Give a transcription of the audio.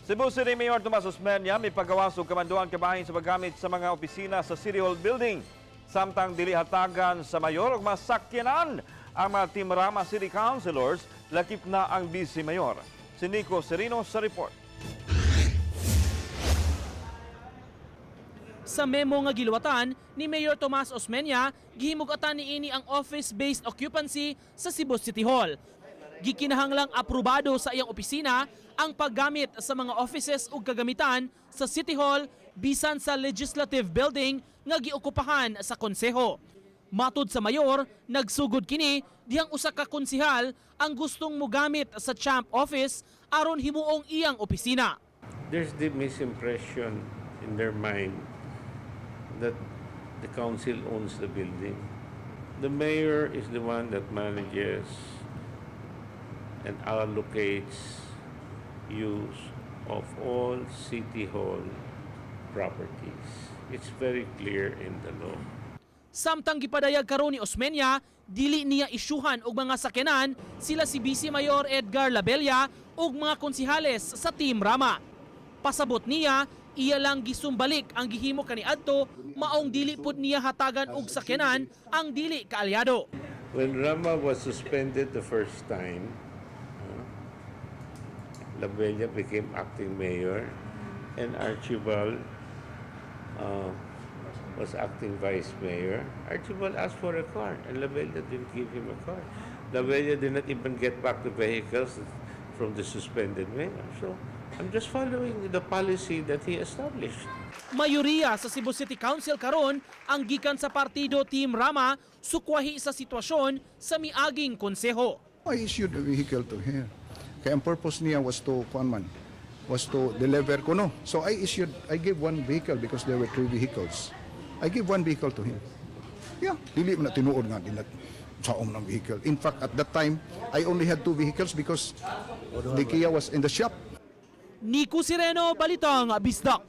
Cebu City Mayor Tomas Osmeña mipagawas og kamanduan kabahin sa paggamit sa mga opisina sa City Hall building. Samtang dili hatagan sa mayor og masakyanan ang mga Team Rama City Councilors, lakip na ang Vice Mayor. Si Nico Serino sa report. Sa memo nga giluwatan ni Mayor Tomas Osmeña, gihimugatan niini ang office-based occupancy sa Cebu City Hall. Gikinahanglang aprobado sa iyang opisina ang paggamit sa mga offices ug kagamitan sa City Hall bisan sa Legislative Building nga giokupahan sa konseho. Matud sa mayor, nagsugod kini dihang usa ka konsehal ang gustong mogamit sa Champ office aron himuong iyang opisina. There's the misimpression in their mind that the council owns the building. The mayor is the one that manages and allocates use of all city hall properties. It's very clear in the law. Samtang gipadayag karon ni Osmeña, dili niya isyuhan og mga sakyanan sila si Vice Mayor Edgar Labella ug mga konsehales sa Team Rama. Pasabot niya, iya lang gisumbalik ang gihimo kaniadto, maong dili pud niya hatagan og sakyanan ang dili kaalyado. When Rama was suspended the first time, Labella became acting mayor and Archibald was acting vice mayor. Archibald asked for a car and Labella didn't give him a car. Labella did not even get back the vehicles from the suspended mayor. So I'm just following the policy that he established. Mayoriya sa Cebu City Council karon ang gikan sa partido Team Rama, sukwahi sa sitwasyon sa miaging konseho. I issued a vehicle to him. Kaya ang purpose niya was to, kuan man, was to deliver kuno. So I gave one vehicle because there were three vehicles. I gave one vehicle to him. Yeah, dili man na tinuod nga din sa ng vehicle. In fact, at that time, I only had two vehicles because the Kia was in the shop. Nico Sireno, Balitang Bisdak.